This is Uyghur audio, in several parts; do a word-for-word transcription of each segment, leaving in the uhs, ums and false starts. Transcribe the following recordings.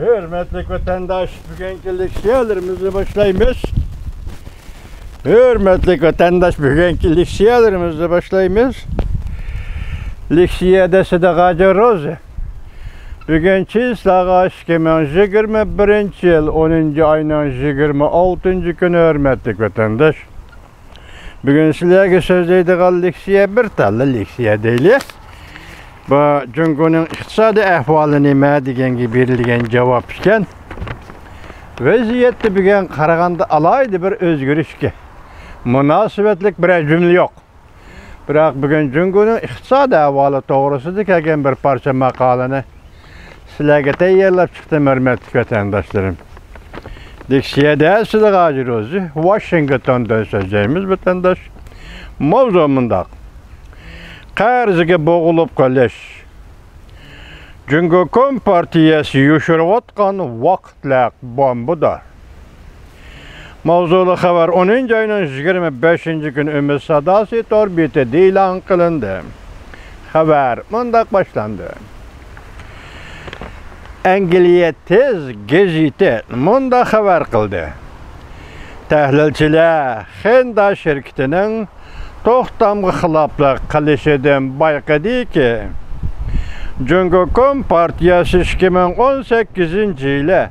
ھۆرمەتلىك ۋەتەنداش، بۈگۈنكى لېكسىيەلىرىمىزنى باشلايمىز. ھۆرمەتلىك ۋەتەنداش، بۈگۈنكى لېكسىيەلىرىمىزنى باشلايمىز. لېكسىيەدە سىدىق ھاجى روزى. بۈگۈن چىسلاغا ئىككى مىڭ يىگىرمە بىرىنچى يىل، ئونىنچى ئاينىڭ يىگىرمە ئالتىنچى كۈنى، ھۆرمەتلىك ۋەتەنداش. بۈگۈن سىلەرگە سۆزلەيدىغان لېكسىيە بىر تاللا لېكسىيە دەيلى. بۇ جۇڭگونىڭ ئىقتىسادىي ئەھۋالى نېمە دېگەنگە بېرىلگەن جاۋاب ئىكەن. ۋەزىيەتتە بۈگۈن قارىغاندا ئالاھىدە بىر ئۆزگىرىشكە مۇناسىۋەتلىك بىرەر جۈملە يوق. بىراق بۈگۈن جۇڭگونىڭ ئىقتىسادىي ئەھۋالى توغرىسىدا كەلگەن بىر پارچە ماقالىنى سىلەرگە تەييارلاپ چىقتىم، ھۆرمەتلىك ۋەتەنداشلىرىم. لېكسىيەدە سىدىق ھاجى روزى ۋاشىنگتوندىن سۆزلەيمىز، ۋەتەنداش. ماۋزۇ مۇنداق: قەرزگە بوغۇلۇپ قېلىش. جۇڭگو كومپارتىيەسى يوشۇرۇۋاتقان ۋاقىتلىق بومبىدۇر. ماۋزۇلۇق خەۋەر ئونىنچى ئاينىڭ يىگىرمە بەشىنچى كۈنى ئۈمىد ساداسى تور بېتىدە ئېلان قىلىندى. خەۋەر مۇنداق باشلاندى. ئەنگلىيە تېز گېزىتى مۇنداق خەۋەر قىلدى. تەھلىلچىلەر خېندا شىركىتىنىڭ توختامغا خىلاپلىق قىلىشىدىن بايقىدىكى، جۇڭگو كومپارتىيەسى ئىككى مىڭ ئون سەككىزىنچى يىلى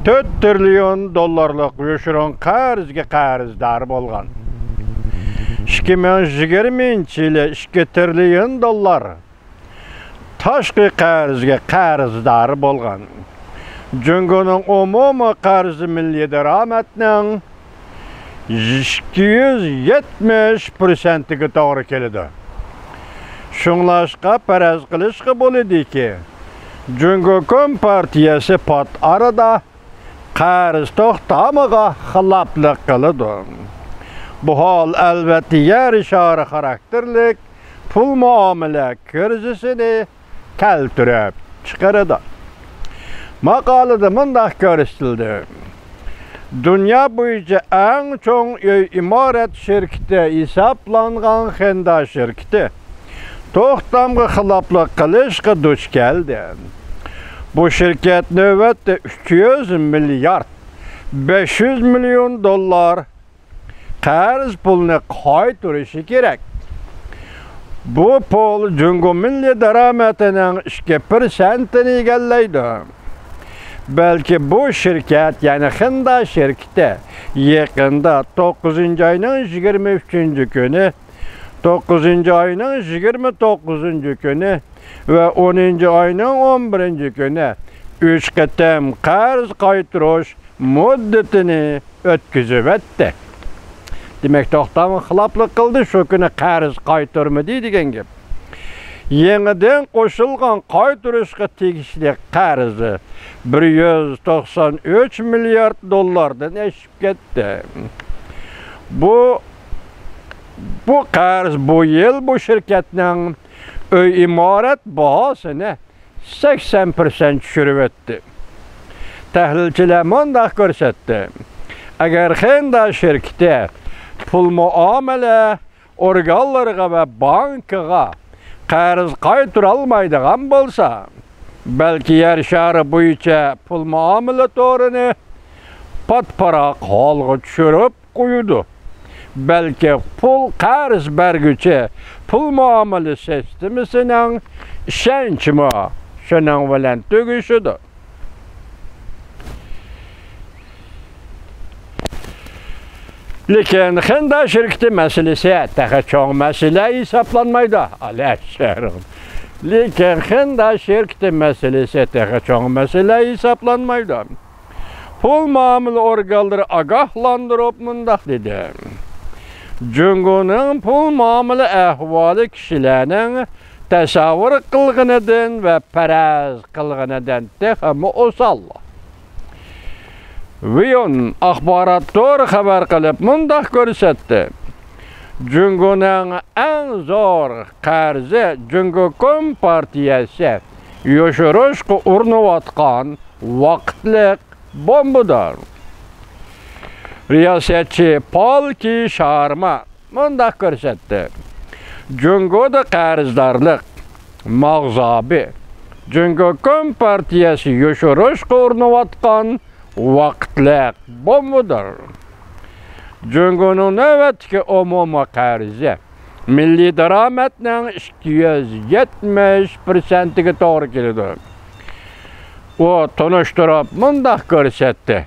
تۆت تىرىليون دوللارلىق يوشۇرۇن قەرزگە قەرزدار بولغان. ئىككى مىڭ يىگىرمىنچى يىلى ئىككى تىرىليون دوللار تاشقى قەرزگە قەرزدار بولغان. جۇڭگونىڭ ئومۇمىي قەرزى مىللىي دارامەتنىڭ ئىككى يۈز يەتمىش پىرسەنتىگە توغرا كېلىدۇ. شۇڭلاشقا پەرەز قىلىشقا بولىدۇكى، جۇڭگو كومپارتىيەسى پات ئارىدا قەرز توختامىغا خىلاپلىق قىلىدۇ. بۇ ھال، ئەلۋەتتە، يەر شارى خاراكتېرلىك پۇل مۇئامىلە كىرىزىسىنى كەلتۈرۈپ چىقىرىدۇ. ماقالىدە مۇنداق كۆرسىتىلدى: دۇنيا بويىچە ئەڭ چوڭ ئۆي ئىمارەت شىركىتى ھېسابلانغان خېندا شىركىتى توختامغا خىلاپلىق قىلىشقا دۇچ كەلدى. بۇ شىركەت نۆۋەتتە ئۈچ يۈز مىليارد بەش يۈز مىليون دوللار قەرز پۇلنى قايتۇرۇشى كېرەك. بۇ پۇل جۇڭگو مىللىي دارامىتىنىڭ ئىككى پىرسەنتىنى ئىگىلەيدۇ. بەلكى بۇ شىركەت، يەنى خېندا شىركىتى، يېقىندا توققۇزىنچى ئاينىڭ يىگىرمە ئۈچىنچى كۈنى، توققۇزىنچى ئاينىڭ يىگىرمە توققۇزىنچى كۈنى ۋە ئونىنچى ئاينىڭ ئون بىرىنچى كۈنى ئۈچ قېتىم قەرز قايتۇرۇش مۇددىتىنى ئۆتكۈزۈۋەتتى. دېمەك، توختامغا خىلاپلىق قىلدى، شۇ كۈنى قەرز قايتۇرمىدى دېگەن گەپ. يېڭىدىن قوشۇلغان قايتۇرۇشقا تېگىشلىك قەرزى بىر يۈز توقسان ئۈچ مىليارد دوللاردىن ئېشىپ كەتتى. بۇ، بۇ قەرز بۇ يىل بۇ شىركەتنىڭ ئۆي ئىمارەت باھاسىنى سەكسەن پىرسەنت چۈشۈرۈۋەتتى. تەھلىلچىلەر مۇنداق كۆرسەتتى: ئەگەر خېندا شىركىتى پۇل مۇئامىلە ئورگانلىرىغا ۋە بانكىغا قەرز قايتۇرالمايدىغان بولسا، بەلكى يەر شارى بويىچە پۇل مۇئامىلە تورىنى پات-پاراق ھالغا چۈشۈرۈپ قويىدۇ. بەلكى پۇل قەرز بەرگۈچى پۇل مۇئامىلە سىستېمىسىنىڭ ئىشەنچىمۇ شۇنىڭ بىلەن تۈگىشىدۇ. لېكىن خېندا شىركىتى مەسىلىسى تېخى چوڭ مەسىلە ھېسابلانمايدۇ. ئەلەشەر. لېكىن خېندا شىركىتى مەسىلىسى تېخى چوڭ مەسىلە ھېسابلانمايدۇ. پۇل مۇئامىلە ئورگانلىرى ئاگاھلاندۇرۇپ مۇنداق دېدى: جۇڭگونىڭ پۇل مۇئامىلە ئەھۋالى كىشىلەرنىڭ تەسەۋۋۇر قىلغىنىدىن ۋە پەرەز قىلغىنىدىن تېخىمۇ ئوسال. ۋىيون ئاخبارات تورى خەۋەر قىلىپ مۇنداق كۆرسەتتى: جۇڭگونىڭ ئەڭ زور قەرزى جۇڭگو كومپارتىيەسى يوشۇرۇشقا ئۇرۇنۇۋاتقان ۋاقىتلىق بومبىدۇر. رىياسەتچى پال كى شارما مۇنداق كۆرسەتتى: جۇڭگودا قەرزدارلىق ماغزاپى جۇڭگو كومپارتىيەسى يوشۇرۇشقا ئۇرۇنۇۋاتقان ۋاقىتلىق بومبىدۇر. جۇڭگونىڭ نۆۋەتتىكى ئومۇمىي قەرزى مىللىي دارامەتنىڭ ئىككى يۈز يەتمىش پىرسەنتىگە توغرا كېلىدۇ. ئۇ تونۇشتۇرۇپ مۇنداق كۆرسەتتى.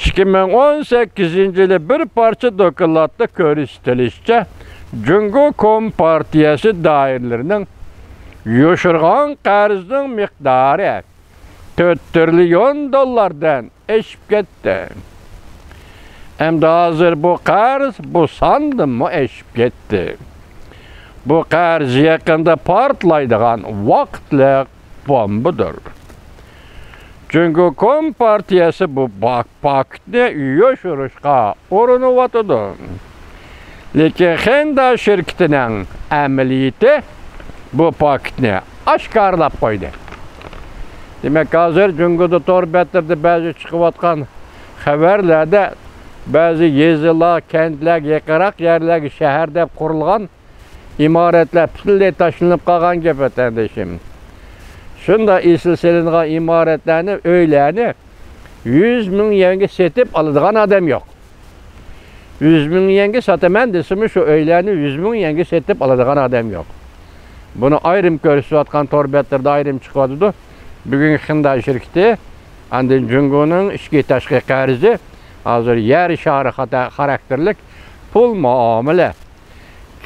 ئىككى مىڭ ئون سەككىزىنچى يىلى بىر پارچە دوكلاتتا كۆرسىتىلىشىچە، جۇڭگو كومپارتىيەسى دائىرىلىرىنىڭ يوشۇرغان قەرزىنىڭ مىقدارى تۆت تىرىليون دوللاردىن ئېشىپ كەتتى. ئەمدى ھازىر بۇ قەرز بۇ ساندىنمۇ ئېشىپ كەتتى. بۇ قەرز يېقىندا پارتلايدىغان ۋاقىتلىق بومبىدۇر. جۇڭگو كومپارتىيەسى بۇ با-، پاكىتنى يوشۇرۇشقا ئۇرۇنۇۋاتىدۇ. لېكىن خېنداي شىركىتىنىڭ ئەمەلىيىتى بۇ پاكىتنى ئاشكارىلاپ قويدى. دېمەك، ھازىر جۇڭگودا تور بەتلىرىدە بەزى چىقىۋاتقان خەۋەرلەردە بەزى يېزىلار، كەنتلەرگە، يېقىنراق يەرلەرگە شەھەر دەپ قۇرۇلغان ئىمارەتلەر پۈتۈنلەي تاشلىنىپ قالغان گەپ، ۋەتەندىشىم. شۇنداق ئېسىل سېلىنغان ئىمارەتلەرنى، ئۆيلەرنى يۈز مىڭ يۈەنگە سېتىپ ئالىدىغان ئادەم يوق. يۈز مىڭ يۈەنگە ساتىمەن دېسىمۇ، شۇ ئۆيلەرنى يۈز مىڭ يۈەنگە سېتىپ ئالىدىغان ئادەم يوق. بۇنى ئايرىم كۆرسىتىۋاتقان تور بەتلىرىدە ئايرىم چىقىۋاتىدۇ. بۈگۈنكى خېنداي شىركىتى، ئاندىن جۇڭگونىڭ ئىچكى تاشقى قەرزى ھازىر يەر شارى خاتا-، خاراكتېرلىك پۇل مۇئامىلە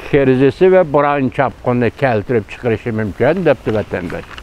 كىرىزىسى ۋە بوران چاپقۇنىنى كەلتۈرۈپ چىقىرىشى مۇمكىن، دەپتۇ ۋەتەنداش.